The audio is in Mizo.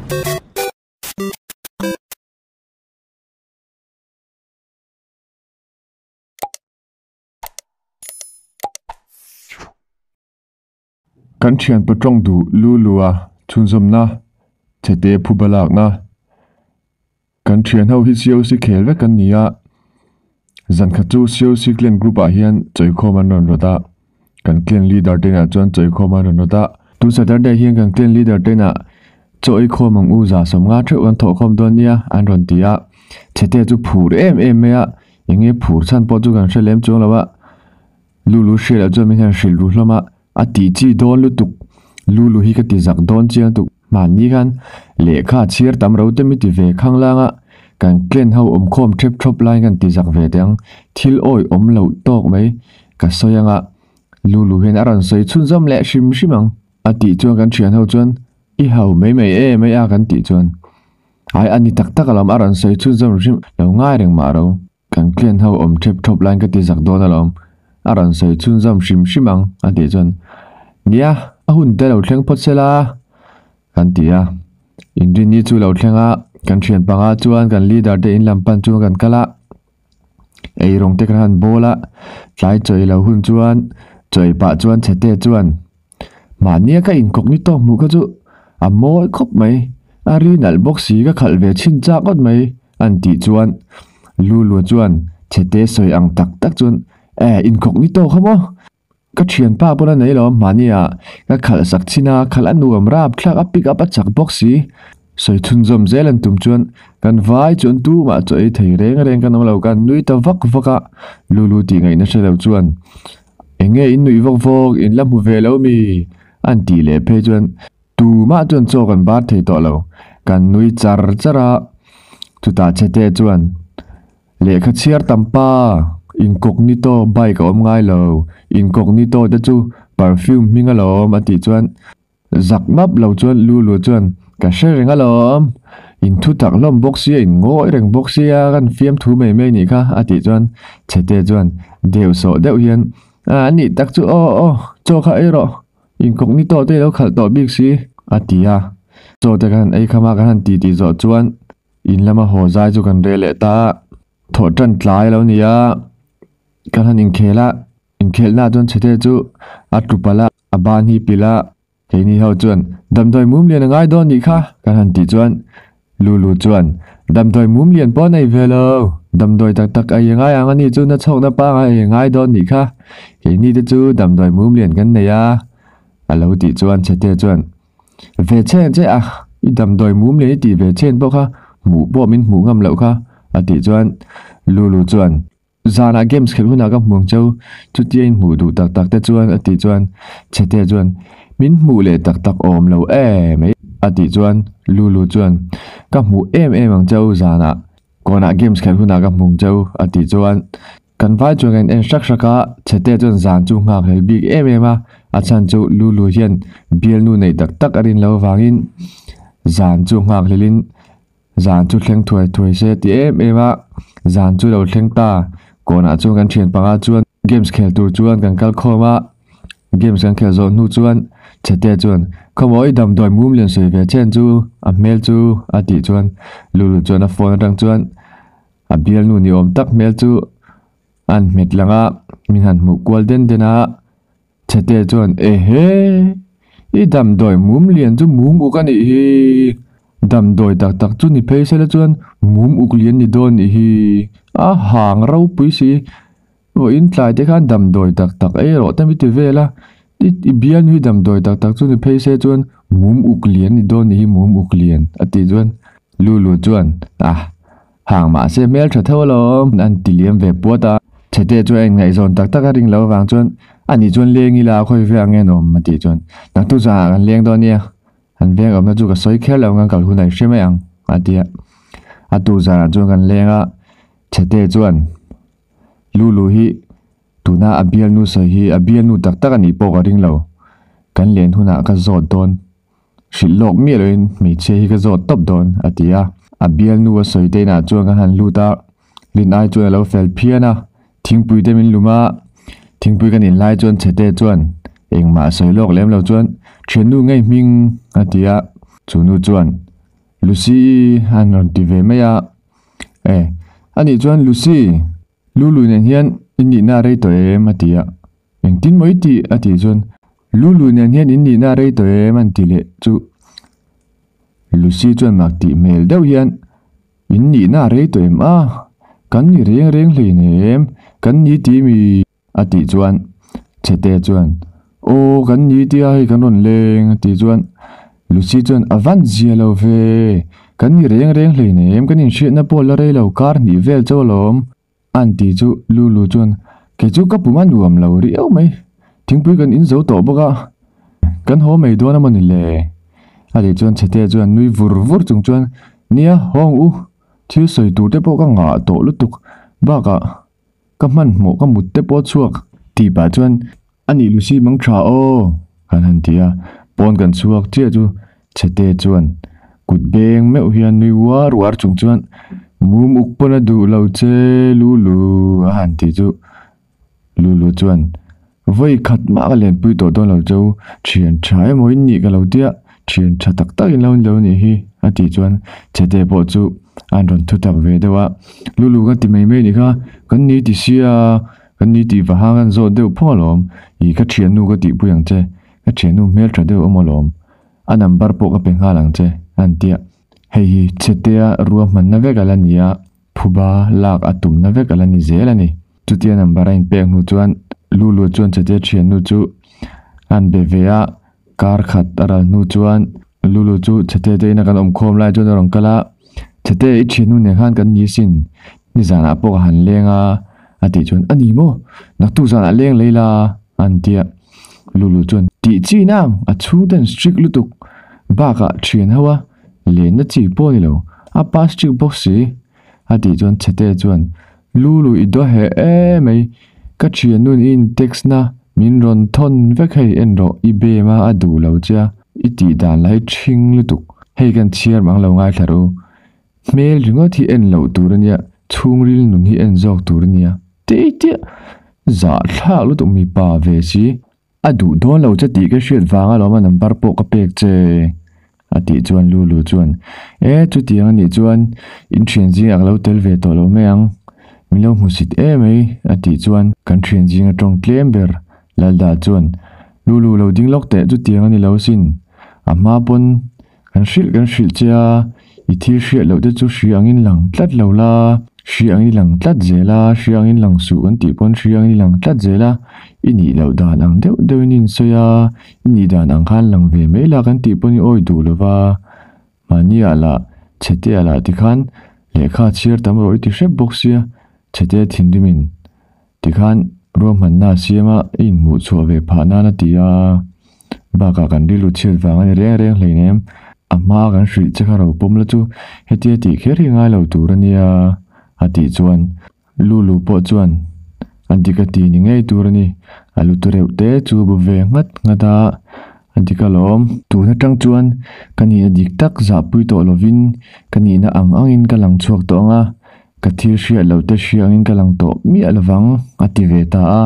Kan thianpa tawng duh lu lu a chhunzawmna chhete phuba lakna kan thian ho hi COC khel vek an ni a zan khat chu COC clan group ah hian chawikhawm an rawn rawt a kan clan leader te inah chuan chawikhawm an rawn rawt a tun saturday hian kan clan leader te inah chaw ei khawm ang u za sawmnga theuh kan thawh khawm dawn nia an rawn ti a chhete chu phur em em mai a eng nge phur chhan pawh chu kan hre lem chuang lo a. Lulu hriat loh chuan min han hrilh ru hlawm a, a tih chi dawn lutuk. Lulu hi ka ti zak dawn chiang tuk. Hmanni khan lehkha chhiar tam ro te mi ti ve khang lang a, kan clan ho awmkhawm thep thawp laiin kan ti zak ve teh ang. Thil awi awm loh tawk mai ka sawi ang a, Lulu hian a rawn sawi chhunzawm leh hrim hrim ang. A tih chuan kan thian ho chuan i hau mai mai em mai a kan tih chuan ai a ni tak tak alawm a rawn sawi chhunzawm hrim lo ngai reng mah ro. Kan client ho awm thep thawp laiin ka ti zak dawn alawm, a rawn sawi chhunzawm hrim hrim ang a tih chuan, Nia, a hun te lo thleng phawt sela kan ti a. Inrinni chu lo thleng a, kan thian panga chuan kan leader te in lam pan chuan kan kal a, eirawng te kan han bawl a, tlai chawi lo hun chuan chawi pah chuan chhete chuan Mahnia ka inkawk ni tawk hmuh kha chu a mawi khawp mai, a ri nalh bawk si ka khalh ve chhin chak ngawt mai an tih chuan Lulua chuan chhete sawi ang tak tak chuan Eh inkawk ni tawk kha maw? Ka thianpa pawn a nei lo mahnia ka khalh sak chhin a, khalh a nuam rap thlak a pick up a chak bawk si. Sawi chhunzawm zel an tum chuan kan vai chuan tumah chaw ei thei reng reng kan awm lo kan nui ta vak vak a, Lulu tih ngaihna hre lo chuan Eng nge in nuih vawk vawk, in la hmu ve lo mi? an tih leh phei chuan tumah chuan chaw kan bar thei tawh lo, kan nui char char a. Chutah chhete chuan lehkha chhiar tam pa, incognito bike a awm ngai lo, incognito te chu perfume hming alawm a tih chuan Zak map lo chuan Lulu chuan, Ka hre reng alawm, in thu tak hlawm bawk sia, in ngawi reng bawk sia, kan fiam thu mai mai nih kha, a tih chuan Chhete chuan deuh sawh deuh hian, A nih tak chu aw aw, chaw kha ei rawh, inkawk ni tawh te i lo khalh tawh bik si, a ti a. Chaw te kan han ei kham a, kan han titi zawh chuan in lama haw zai chu kan rel leh ta a, thawh tan tlai a lo ni a, kan han inkhel a, inkhelhnaah chuan Chhete chu a tlu palh a. A ban hi pilh a, keini ho chuan damdawi mum lian a ngai dawn nih kha kan han tih chuan Lulu chuan damdawi mum lian pawh a nei ve lo, damdawi tak tak a ei ngai ang a ni chu na chhawkna pangai a ei ngai dawn nih kha, keini te chu damdawi mum lian kan nei a a lo tih chuan Chhete chuan ve chhen che a, i damdawi mum lian i tih ve chhen pawh kha hmuh pawh min hmuh ngam loh kha a tih chuan Lulu chuan Zanah games khelh hunah ka hmu ang cheu, chutia in hmuh duh tak tak te chuan a tih chuan Chhete chuan min hmuh leh tak tak awm lo em mai a tih chuan Lulu chuan ka hmuh em em ang cheu zanah kawnah games khelh hunah ka hmu ang cheu a tih chuan kan vai chuan kan en hrak hrak a, Chhete chuan zan chu nghak hlel bik em em a, a chhan chu Lulu hian bialnu neih tak tak a rin lo avangin zan chu nghak hlelin Zan chu thleng thuai thuai se ti em em a, zan chu lo thleng ta. Kawnah chuan kan thian panga chuan games khel tur chuan kan kal khawm a, games kan khel zawh hnu chuan Chhete chuan Khawmawi damdawi mum lian sawi ve chen chu a hmel chu a tih chuan Lulu chuan a phone atang chuan a bialnu ni awm tak hmel chu a han hmet lang a, min han hmuh kual den den a. Chhete chuan, Ehe! I damdawi mum lian chu mum uk a nih hi. Damdawi tak tak chu ni phei sela chuan mum uk lian ni dawn nih hi. A hang ropui si. Vawiin tlai te khan damdawi tak tak ei rawh te mi ti vel a. I bialnu hi damdawi tak tak chu ni phei se chuan mum uk lian ni dawn nih hi mum uk lian a tih chuan Lulu chuan, Ah! Hang mahse hmel tha tho alawm an ti liam ve puat a. Chhete chu a inngaihzawn tak tak a ring lo avang chuan ani chuan leng ila khawi ve ang nge awm a tih chuan naktu zangah kan leng dawn nia an veng awmna chu ka sawi kher lo ang kan kal hun a i hre mai ang a ti a. A tu zanah chuan kan leng a Chhete chuan Lulu hi tuna a bialnu sawi hi a bialnu tak tak a nih pawh ka ring lo kan len hunah ka zawt dawn. Hrilh lawk miah loin hmeichhia hi ka zawt tawp dawn, a ti a. A bialnu a sawi te inah chuan ka han lut a, Lin ai chuan a lo fel phian a. Thingpui te min lum a, thingpui kan inlai chuan Chhete chuan engmah a sawi lawk lem lo chuan, Thiannu ngei hming, a ti a. Chu nu chuan. Lucy-i an rawn ti ve mai a. E, anih chuan Lucy, Lulu nen hian in nihna a rei tawh em? a ti a. Engtin maw i tih? a tih chuan Lulu nen hian in nihna a rei tawh em? an ti leh chu. Lucy chuan mak tih hmel deuh hian In nihna a rei tawh em a? Kan ni reng reng hleinem, kan ni ti mi? A tih chuan Chhete chuan, Aw, kan ni tia hei kan rawn leng, a tih chuan Lucy chuan, A van zia lo ve, kan ni reng reng hleinem, kan inhriatna pawh la rei lo, kar hnih vel chauh alawm, an ti chu Lulu chuan, Kei chu ka pum a nuam lo riau mai, thingpui kan in zo tawh bawk a, kan haw mai dawn a maw ni le? A tih chuan Chhete chuan nui vur vur chung chuan, Nia, haw ang u, thil sawi tur te pawh ka ngah tawh lutuk, bakah, Ka hmanhmawh ka mut te pawh a chhuak tih pah chuan a nih Lucy mang tha aw kan han ti a, pawn kan chhuak chiah chu Chhete chuan kut beng meuh hian nui uar uar chung chuan mum uk pawn a duh lo che Lulu a han ti chu Lulu chuan Vawi khat mah ka lenpui tawh dawn lo cheu, thian tha emaw in nih ka lo tia, thian tha tak tak in lo ni lo nih hi a tih chuan Chhete pawh chu an rawn thu tak ve deuh a, Lulu ka ti mai mai nih kha, kan ni ti sia, kan ni tih vaha kan zawt deuh phawng alawm, ih ka thiannu ka tihpui ang che, ka thiannu hmel tha deuh awm alawm, a number pawh ka pe nghal ang che a an tia, hei hi Chhetea ruahmanna vek a la ni a. Phuba lak a tumna vek a la ni zel a ni. Chutia number a inpek hnu chuan Lulu chuan Chatia thiannu chu a han be ve a, kar khat a ral hnu chuan Lulu chu Chatia te ina kan awm khawm lai chuan a rawn kal a, Chatia i thiannu nen khan kan ni sin, nizanah pawh ka han leng a, a tih chuan a ni maw, naktuk zanah leng lei la a han ti a. Lulu chuan tih chi nang, a chhungten strict lutuk bakah thian ho a, Lenna chi pawh a ni lo, a pass ṭik bawk si, a tih chuan Chhete chuan, Lulu i daw heh em mai, ka ṭhiannu'n i in-text na min rawn thawn vek hei en rawh, i bem a a duh lo che a, i tih dan la hi ṭhing lutuk, hei kan chhiar mang lo ngaithla rawh u, hmel ringawt hi en loh tur a nia, chhungril nun hi en zawk tur a nia, tih zahthlak lutuk mipa ve si. A duh dawn lo che tih ka hriat vang alawm a number pawh ka pek che a tih chuan Lulu chuan E chutiang a nih chuan in thian zingah ka lo tel ve tawh lo mai ang, min lo hmusit em mai a tih chuan kan thian zinga tawng tlem ber Lalda chuan Lulu lo ding lawk teh chutiang a ni lo sin, a hma pawn Kan hrilh kan hrilh che a, i thil hriat loh te chu hria angin lang tlat lo la, hria angin i lang tlat zel a, hria angin lang suh kan tih pawn hria angin i lang tlat zel a, i nih loh dan ang deuh deuhin i insawi a, i nih dan ang khan lang ve mai la kan tih pawn i awi duh lo va, mahni ah lah chhete ah lah tikhan lehkha chhiar tam rawh i ti hrep bawk sia, chhete thinrimin Tikhan ruahmanna a siam a, i inhmuh chhuah ve phah nan a ti a, bakah kan rilru chhiat vang a ni reng reng hleinem, a hma kan hrilh che kha ro pawm la chu hetia tih kher hi ngai lo tur a nia a tih chuan Lulu pawh chuan a dik a ti ni ngei tur a ni, a lu te reuh te chu a bu ve nghat nghat a, a dik alawm. Tun atang chuan ka nihna dik tak zahpui tawh lovin ka nihna ang angin ka lang chhuak tawh ang a, Ka thil hriat loh te hria angin ka lang tawh miah lovang, a ti ve ta a.